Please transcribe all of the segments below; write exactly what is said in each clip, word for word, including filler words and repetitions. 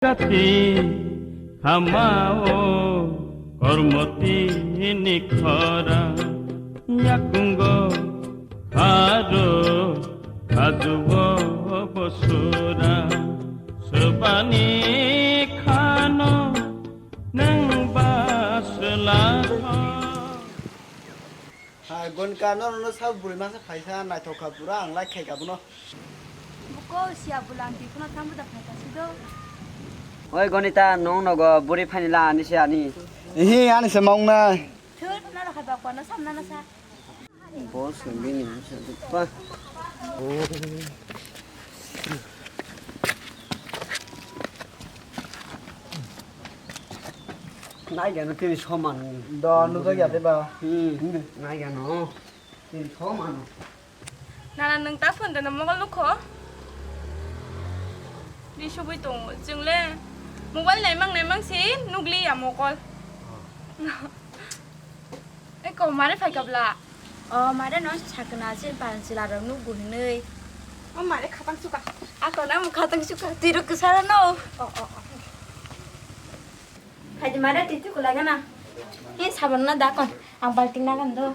Kati hamao kormoti ni khora, yakungo haro hajuo bosura, sobani khano nang basla tho. Hai, Gonika, no, no, no, sabo bwrwi masa phaisa, naithok kha pura, ang like khai kha bono. Buko siya bulang di, kuno thambo da phaika sido. Oi, Gonita, nong nogo bwrwi phaini la ani se ani. Ehe, ani se mong nai. Thut, no rokha ba kono samna na sa. Bo sumbi ni musa dukpa. Nai gano tini soman. Do, nujak ya de ba. Hmm, nai gano. Tini soman. Nana nwng ta phone dano mokol nukho? Di subui tongo. Chwng le mobile naimang naimang se nukli ya mokol. Eko mare phai kabla. O mare no sakna se paran chila rok nuk guhinei. O mare khatang suka. Ako na mu khatang suka. Tiro kusara no. O, o, o. Hai di mare titu kulai gana. He sabon na dakon. Ang balting na gan do.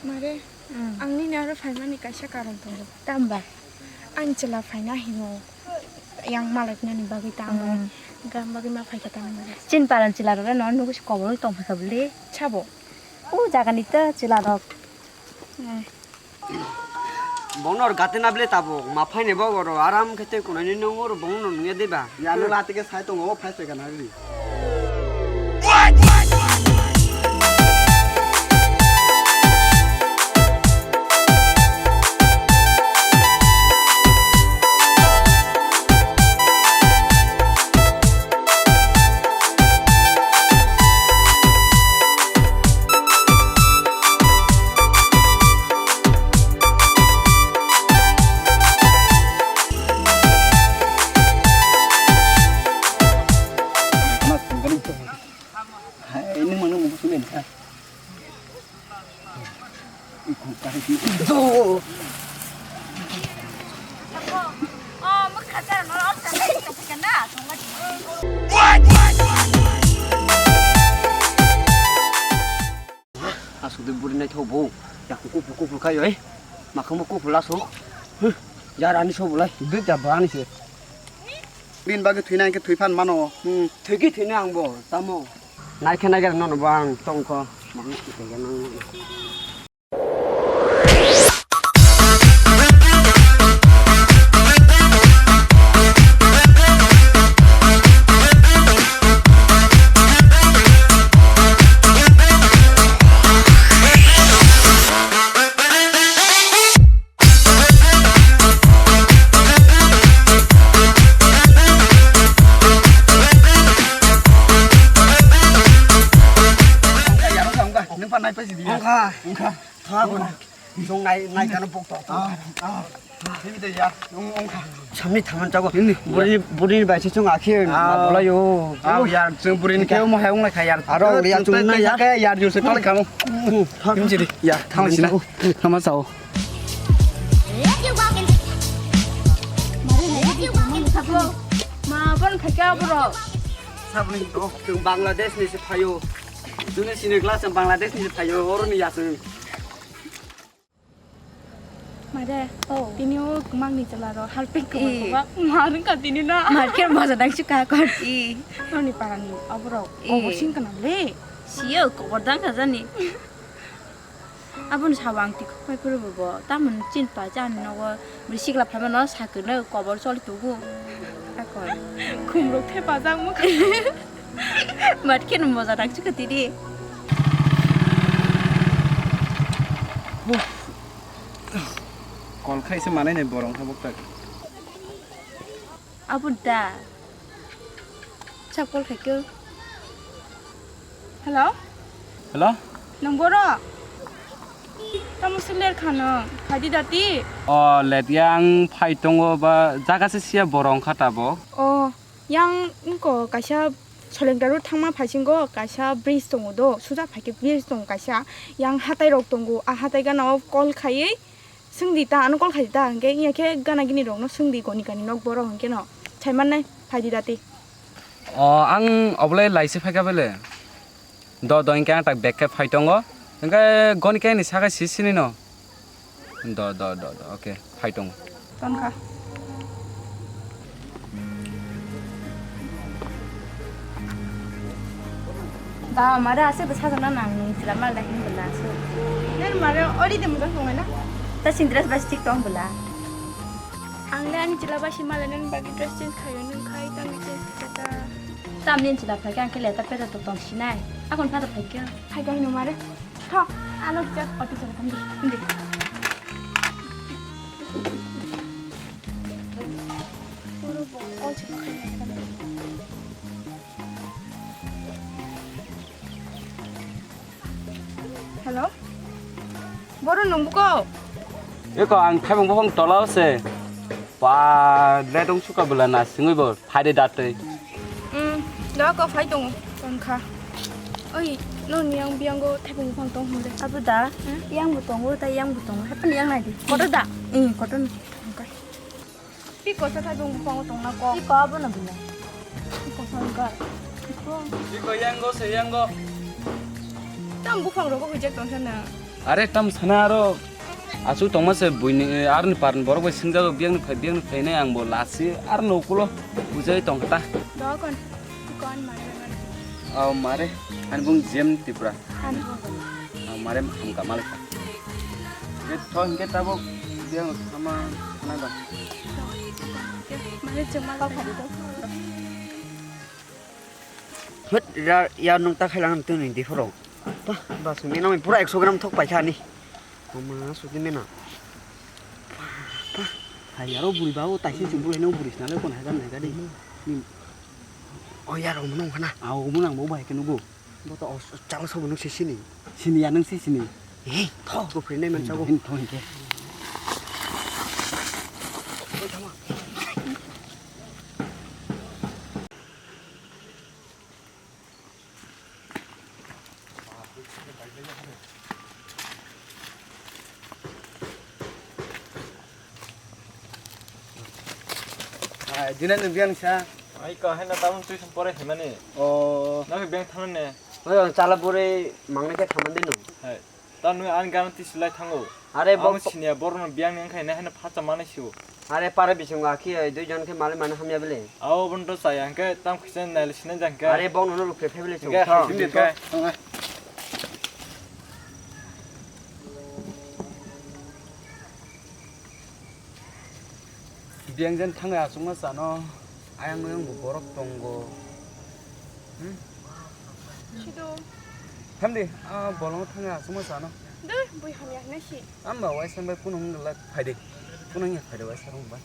Mare, hmm. Ang nini aro phaimani kaisa karon tongo. Tamba? Ani chwla phaina hino yang malai nani bagwi ta ang hmm. Gam bagwi ma phaikha ta ang mare. Chin paran chwla rok no nugo si kobor tong phaikha bwle. Sabo? O jaga ni ta chwla rok. Hmm. Bongno gatena bwle tabuk ma phaini bo oro aram khe tei kunani nung oro bongno nungya deba. Ya no lati ke sai tongo phai sai kana ri. Hai, ini mana mau sudah nih? Asuk de buri nai tho bo. Ya kuku kuku kuku kai oi. Makam kuku laso. Yar ani so bulai. Dui ja bani se. Bini bagwi thwina hinkhe thwi phan mano. Hmm. Thwikhe thwino ang bo, tamo? Naikhe naikhe nono bo ang tongkho. Mang thwikhe nang. Wngkha, wngkha. Wngkha. Wngkha. Chwng nai, nai kano bok tok. Ah, ah. Simi de ya, wng-, wngkha. Samni thaman chago. Ini. Buri, buri bai se chwng akhe ma bolayo. Ah, yar, chwng buri ni khe mo hai wng lai kha yar. Aro ya chwng na ya. Khe yar jur se kal kamo. Thim chiri. Ya, thang sina. Thama sao. Ma, bon kha kya bro? Sabni to, chwng Bangladesh ni se phayo. Juni sini glass chwng Bangladesh ni se phayo, oro ni ya chwng. Mare, oh. Tini o kwmangni chwla rok halpik kwbang kwbang. Ma rwngkha tini na. Market moja dang sukha kor. I. Noni parani oborok. I. Kobor sing kana le. Siyo, kobor dang kha jani. Aboni sabo ang tikhuk pai phuru bo, tamoni chin pa chani nogo, bwrwi sikla phaima no sakhe no kobor choli tubu. Akon. Khumrok the pajak mukha. Mat khe no moja rang chukha tidi. Kol khai se manai nai borong kha boktak. Abo da. Chapol khaikhe. Hello? Hello? Nwng boro? Tamo se ler kha nwng? Phaidi dati? O, let yang phai tongo ba jaga se siya borong kha tabo. O, yang wngko kaisa Solengta road thangma phaisingo kaisa bridge tongo do, suja phaikhe bridge tongo kaisa. Yang hatai rok tongo, a hatai gana o call khaiwi Swngdi ta, ano call khaidi ta, hwnkhe iya khe gana gini rokno swngdi, Konikani nok borok hwnkhe no. Saimannai, phaidi dati. O, ang obolai laisi phaikha bele. Do, do, hwnkhe ang tak bag khe phai tongo. Hwnkhe goni khe ni saka si sini no. Do, do, do, do, okay, phai tongo. Tongkha. Ba, mare aswk da sajana nang nung chwla mal da hin bwla aswk. Nang mare ori de mujang tongnai na? Ta sindres bai stick tong bwla. Ang le ani chwla bai si male nang bagi dress change khayo nung khai ta mi change khayo ta. Tamni chwla phai khe ang khe leta peta to tong sinai. Akon phata phai khe. Phai khe hino mare. Tho, ano kisa auto chalo, thank you. Hindi. Hello? Boro nungbuko? Eko ang thaibung buphang tolao se. Pa, letung suka bwla na singwi bo. Phaide datwi. Hmm, da ko phai tongo, tongkha. Oi, no ni yang biango thaibung buphang tong hwnle. Abo da, hmm? Yang bo tongo, ta yang bo tongo. Hapan yang nai di. Kotor da? Hmm, kotor. Tongkha. Pi kosa thaibung buphang tong na ko. Pi ko abo na bwla. Pi kosa ga. Pi ko yang go se yang go. Tam buphang rogo hujak tong sana. Are tam sana aro. Aswk tongma se buini, eh, aroni parni borok bai singjago, biyangni phai, biyangni phainai ang bo lasi aroni ukulo bujai tongkha ta. Dokon, kon mare mare. Aw mare, ani bung Jem Tripura. Ani bung. Aw mare, hamka malai kha. Hingke tho, hingke tabuk biyang sama khana ba. Mare chuma la khadi to. Hut, ya, ya nung ta khailang tuni di phoro. Pa, ba sumi nang pura ekso gram thok paikha ani. Mama, suti mena. Pa, pa. Hai, aro buri ba, o taisi si buri no buri sna le kon hai kan hai ka di. Ni. O ya ro mano khana. A, o mano bo bai ke nugo. Bo to os, chalo sobo nung si sini. Sini ya nung si sini. Eh, tho, ko phri nai man chago. Hin tho hin ke. Ai, dina ni biang sa. Ai, ka hai na tamung tuition pore hemani. O. Na ke biang thangan ne. Oi, ang chala bore mangne ke thaman de no. Hai. Ta nung ang gana ti silai thango. Are, ang bok sinia borno biang ni angkhaina hena phacha mani siu. Are, para bisingo akhi, oi, dui jon khe mali mani hamya bele. Ao bon to saya angke tam khisen nai sina jangke. Are, bok nono rukre phe bele chung. Angke hai sini kai. Biang jen thangya asungma sano. Ayang noyang bo borok tongo. Hmm? Sido. Thamdi, ah, bolongo thangya asungma sano. Dur, bui hamya hwnwi si. Amba waisa bai kunung glak phaidi. Kunung ya phaidi waisa rong bai.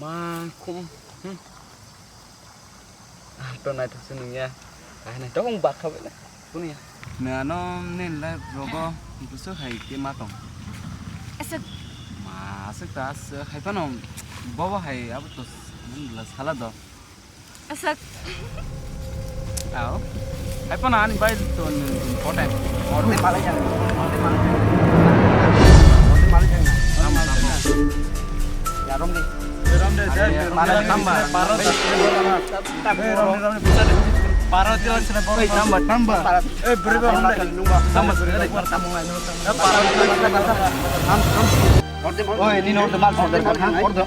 Ma khum. Hmm. Ah, to naithok se nungya. Ah, naithok wng bakha bele. Kuni ya? Nano nini life rogo busu hai ke ma tong. Aswk. Ma aswk ta aswk hai phano bobo hai abo to nini la sala do. Aswk. Ao. Hai phano ani bai to important. Orde malai jang. Orde malai jang. Orde malai jang. Ram ram. Ya rom di. Rom de. Mana tamba. Oi, nini order mal order order.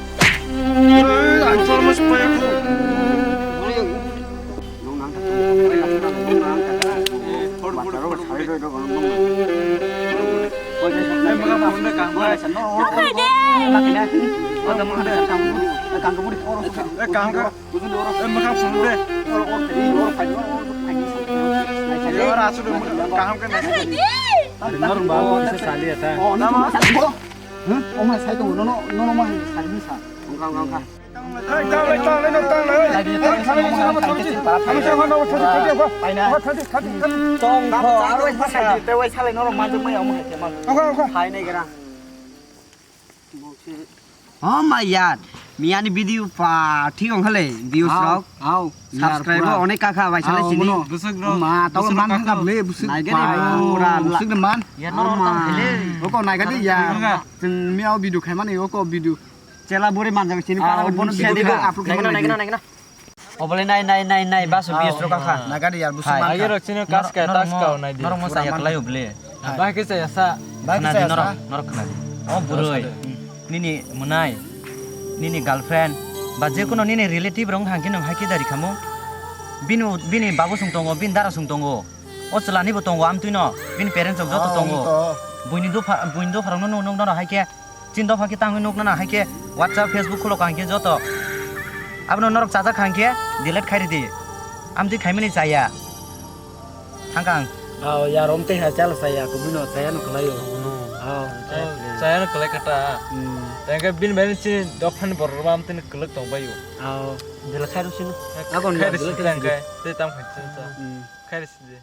Eh, kaham kha. Eh, mwkhang phunuk de. Eh, oro aswk de kaham khe naisai. Norok ba, oro se sali eta. Tama? Huh? O ma sai tongo, nono, nono ma sai ni sa. Wngkha, wngkha, wngkha. Tong kho, aro sa. Oh my yaar, miyani video pa thik ong khale, views rok, subscribe rok onek kakha bai sale sini. Ma, tau man thangkha ble, busuk naigadi pai. Pura busuk de man. Ya, norok tang khale. Oko naigadi ya. Chwng miya o video khaimani, oko video. Chela bore manjak sini, para bono video upload khaimani. Naigadi ya, busuk man. Naigadi ya, busuk man. Hai. Agi rok chini kaska taska nai di. Norok mo saya kelai bole. Bahai khe chaya sa. Bahai khe chaya sa. Norok khna di. O burui. Nini mwnai. Nini girlfriend. Ba je kono nini relative rong hangke nang haike dari kamo. Bini, bini babu sung tongo, bini dara sung tongo. O chwla ni bo tongo amtwi no. Bini parents rok joto tongo. Buini dopha, buini dopha rok no nuk, nuk no haike. Chini dopha khe tangwi nuk nana, hai khe WhatsApp, Facebook khulo kaham khe joto. Abono norok chajak kaham khe delete khai ridi. Amtwi khaimani chaya. Thangkha ang. Aw, ya rom tei ha chala chaya, kubui no chaya no khlai o. Aw, chaya no khlai kata. Hmm. Tengke bin bai chini dopha ni borok ram tini kwlwk tong bai o. Aw, delete khai rw sino. Agon ya, delete khai rw sino. Tei tam khai chini cha. Hmm. Khai rw sini.